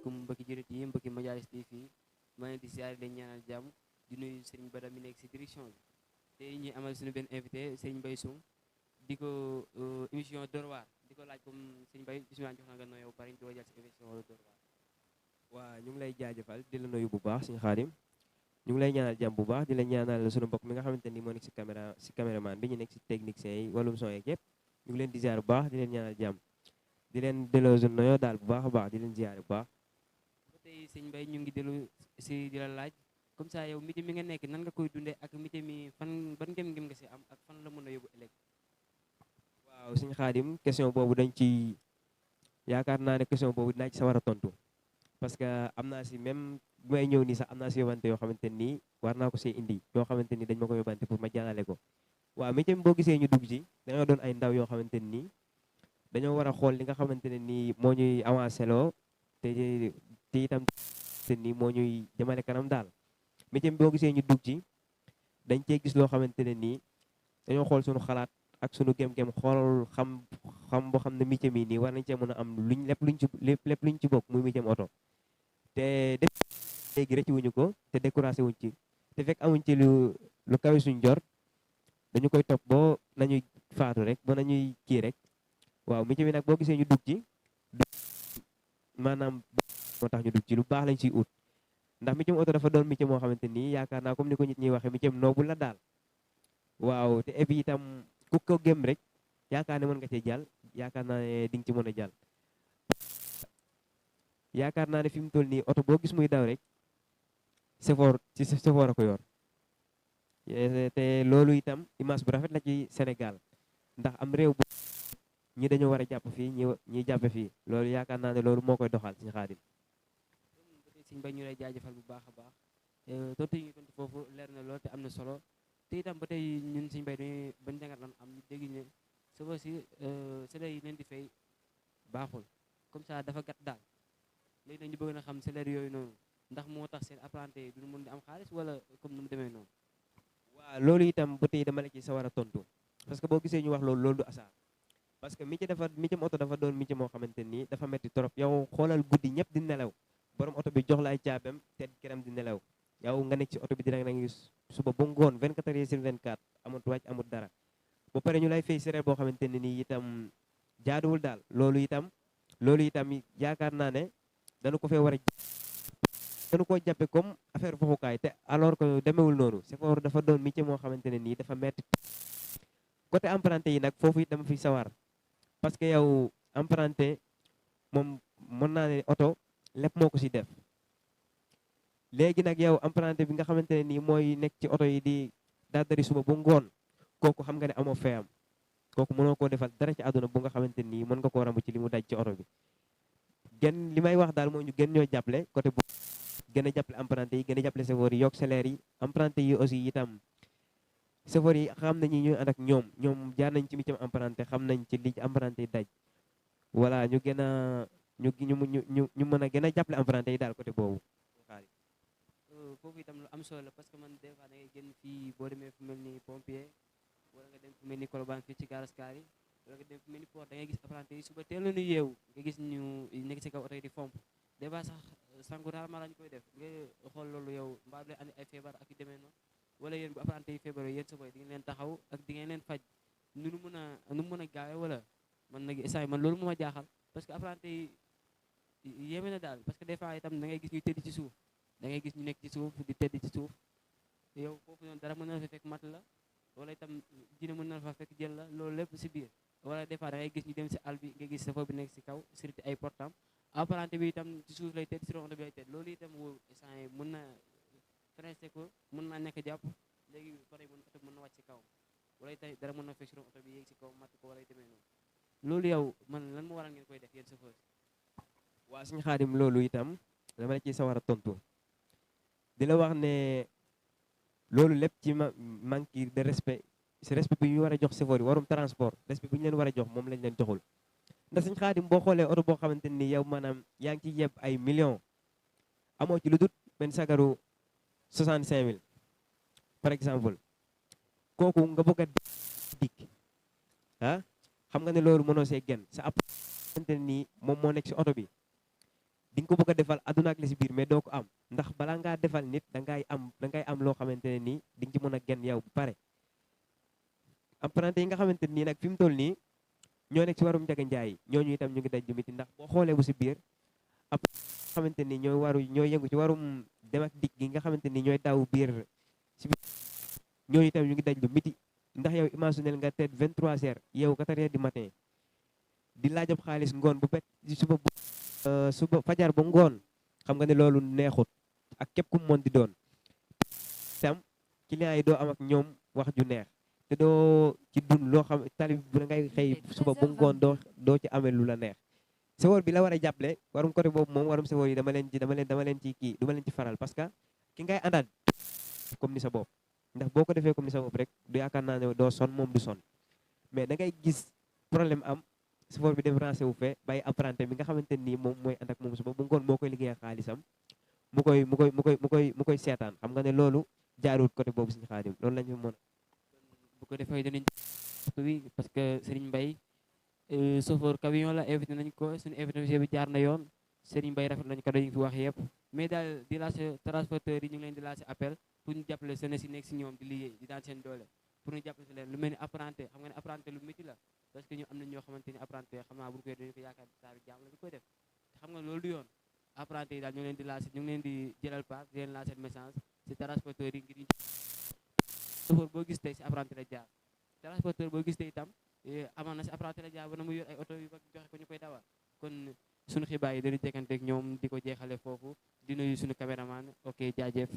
asalaamaaleykum mbokki jullit yi mbokki Majalis TV maa ngi di siyaare leen ñaanal jàmm di nuyu Serigne Bada mi nekk si direction bi tey ñuy amal suñu benn invité Serigne Mbaye Soum di ko émission Dóor waar di ko laaj comme Serigne Mbaye bisimilah jox na nga nuyoo bari doo jël si émission Dóor waar. waa ñu ngi lay jaajëfal di la nuyu bu baax suñu xaadim ñu ngi lay ñaanal jàmm bu baax di la ñaanal suñu mbokk mi nga xamante ni moo nekk si caméraman bi ñu nekk si technicien yi wàllum son yeeg yëpp ñu ngi leen di ziar bu baax di leen ñaanal jàmm di leen delloo suñu nuyoo daal bu baax a baax di leen ziar bu baax. ba tey Serigne Mbaye ñu ngi dellu si di la laaj comme ça yow métier mi nga nekk nan nga koy dundee ak métier mi fan ban ngëm-ngëm nga si am ak fan la mën a yóbbu ëllëg. waaw suñu xaadim question boobu dañ ci yaakaar naa ne question boobu dinaa ci sa war a tontu parce que am naa si même bu may ñëw nii sax am naa si yóbbante yoo xamante nii war naa ko see indi yoo xamante ni dañ ma ko yóbbante pour ma jàllale ko. waaw métier mi boo gisee ñu dugg ci dañoo doon ay ndaw yoo xamante nii dañoo war a xool li nga xamante ne nii moo ñuy avancé loo te itam te nii moo ñuy jëmale kanam daal. métier mi boo gisee ñu dugg ci dañ cee gis loo xamante ne nii dañoo xool suñu xalaat ak suñu gem-gem xool xam boo xam ne métier mi nii war nañ cee mën a am lépp luñ ci bokk muy métier oto te def léegi rëcc wuñu ko te découragé wuñ ci te fekk amuñ ci lu kawe suñ jor dañu koy topp boo nañuy faatu rek ba nañuy kii rek waaw métier mi nag boo gisee ñu dugg ci maanaam moo tax ñu dugg ci lu baax lañ siy ut ndax métier oto dafa doon métier moo xamante nii yaakaar naa comme ni ko nit ñuy waxee métier noobu la daal waaw te et puis itam ku ko gëm rek yaakaar ne mën nga cee jàll yaakaar naa ne di nga ci mën a jàll yaakaar naa ne fi mu toll nii oto boo gis muy daw rek chauffeur a ko yor te loolu itam image bu rafet la ci Sénégal ndax am réew bu ñi dañoo war a jàpp fii ñi jàppe fii loolu yaakaar naa ne loolu moo koy doxal suñu xaadim. Serigne Mbaye ñu lay jaajëfal bu baax a baax tontu yi ñu tontu foofu leer na lool te am na solo te itam ba tey ñun Serigne Mbaye dañuy bañ jàngat lan am dégg ne suba si salaire yi leen di fay baaxul comme ça dafa gàtt daal léegi nag ñu bëgg na xam salaire yooyu noonu ndax moo tax seen apprenti duñu mën di am xaalis wala comme nu mu demee noonu. waaw loolu itam ba tey dama la ci sa war a tontu parce que boo gisee ñu wax loolu du asaar parce que métier oto dafa doon métier moo xamante nii dafa metti trop yow xoolal guddi ñëpp di nelaw borom oto bi jox la ay caabam te këram di nelaw yow nga nekk ci oto bi dina nga gis suba ba ngoon 24 heures sur 24 amut wàcc amut dara ba pare ñu lay fay salaire boo xamante ne nii itam jaaduwul daal loolu itam yaakaar naa ne dañu ko fee war a dañu koo jàppe comme affaire foofukaay te alors que demewul noonu chauffeur dafa doon métier moo xamante ne nii dafa metti côté emprunté yi nag foofu it dama fi sawar parce que yow emprunté moom mën naa ne oto lépp moo ko si def léegi nag yow emprunté bi nga xamante ne nii mooy nekk ci oto yi di daadari suba bu ngoon kooku xam nga ne amoo fayam kooku mënoo koo defal dara ci àdduna bu nga xamante nii mën nga koo ramb ci li mu daj ci oto bi li may wax daal moo ñu gën ñoo jàppale côté bu gën a jàppale emprunté yi gën a jàppale chauffeur yi yokk salaire yi emprunté yi aussi itam chauffeur yi xam nañu ñuy ànd ak ñoom jaar nañ ci métier emprunté xam nañ ci li ci emprunté yi daj voilà ñu gën a ñu mën a gën a jàppale emprunté yi daal côté boobu. foofu itam lu am solo la parce que man des fois da ngay génn fii boo demee fu mel ni pompier wala nga dem fu mel ni Colobane fii ci garas kaar yi wala nga dem fu mel ni port da ngay gis apprenti yi suba teel na ñu yeewu nga gis ñu nekk ci kaw oto yi di fomp des fois sax sangu rarement lañu koy def nga xool loolu yow mbaa du leen andi ay feebar ak yu demee noonu wala yéen bu apprenti yi feebar yéen suba di ngeen leen taxaw ak di ngeen leen faj nu mu mën a gaawee wala man nag instant man loolu moo ma jaaxal parce que apprenti yi yéeme na daal parce que des fois itam da ngay gis ñuy tëdd ci suuf da ngay gis ñu nekk ci suuf di tëdd ci suuf yow foofu noonu dara mën na la fa fekk mat la wala itam dina mën na la fa fekk jël la loolu lépp si biir wala des fois da ngay gis ñu dem si àll bi nga gis chauffeur bi nekk si kaw surtout ay portam apprenti bi itam ci suuf lay tëdd si ron oto bi lay tëdd loolu itam wóor instant yi mën na freiné ko mën naa nekk jàpp léegi pare oto bi mën na wàcc si kaw wala itam dara mën na fekk si ron oto bi yéeg si kaw mat ko wala demee noonu loolu yow man lan moo waral ngeen koy def yéen chauffeur waa suñu xaadim loolu itam dama la ciy sawar a tontu di la wax ne loolu lépp ci manque de respect si respect bi ñu war a jox chauffeur yi warum transport respect bi ñu leen war a jox moom lañ leen joxul ndax suñu xaadim boo xoolee oto boo xamante ni yow maanaam yaa ngi ciy yeb ay millions amoo ci lu dut benn sagaru 65000 par exemple kooku nga bëgg a dikk xam nga ne loolu mënoo see genn sa app xamante nii moom moo nekk si oto bi di nga ko bëgg a defal àdduna ak li si biir mais doo ko am ndax balaa ngaa defal nit da ngay am loo xamante ne nii di nga ci mën a gen yow bu pare. apprenti yi nga xamante nii nag fi mu toll nii ñoo nekk si warum njaga njaay yi ñooñu itam ñu ngi daj lu miti ndax boo xoolee bu si biir ab xamante ni ñooy yëngu ci warum dem ak dikk gi nga xamante ni ñooy daw biir si biir ñooñu itam ñu ngi daj lu miti ndax yow imaginel nga tête 23h yow 4h du matin di laajab xaalis ngoon bu bet suba fajar ba ngoon xam nga ne loolu neexut ak képp ku mu mën di doon itam clients yi doo am ak ñoom wax ju neex te doo ci dund loo xam tali bu da ngay xëy suba ba ngoon doo ci amee lu la neex. sawar bi la war a jàppale warum côté boobu moom warum sawar yi dama leen ci kii dama leen ci faral parce que ki ngay àndaat comme ni sa bopp ndax boo ko defee comme ni sa bopp rek du yaakaar naa ne doo son moom du son mais da ngay gis problème am sawar bi def rancé wu fee bàyyi apprenti bi nga xamante nii moom mooy ànd ak moom suba bu ngoon moo koy liggéeyal xaalisam mu koy seetaan xam nga ne loolu jaarut côté boobu suñu xaadim loolu lañu mën bu ko defee dinañ bi parce que Serigne Mbaye chauffeur camion la invité nañ ko suñu invitation bi jaar na yoon Serigne Mbaye rafet nañ ko dañu fi wax yëpp mais daal di lancé transporteurs yi ñu ngi leen di lancé appel pour ñu jàppale seen si nekk si ñoom di liggéey di daan seen doole pour ñu jàppale si leen lu mel ni apprenti xam nga ne apprenti lu métti la parce que ñu am nañ ñoo xamante ni apprenti xam naa bu ñu koy dañu ko yaakaar saa bi jaam la ñu koy def te xam nga loolu du yoon apprenti yi daal ñu ngi leen di lancé ñu ngi leen di jëlal part di leen lancé message si transporteurs yi ngir chauffeur boo gis tey si apprenti la jaar transporteur boo gis tey itam amaan na si apprenti la jaar ba na mu yor ay oto yu mag joxe ko ñu koy dawal kon suñu xibaar yi dañu jekkanteeg ñoom di ko jeexale foofu di nuyu suñu caméraman ok jaajëf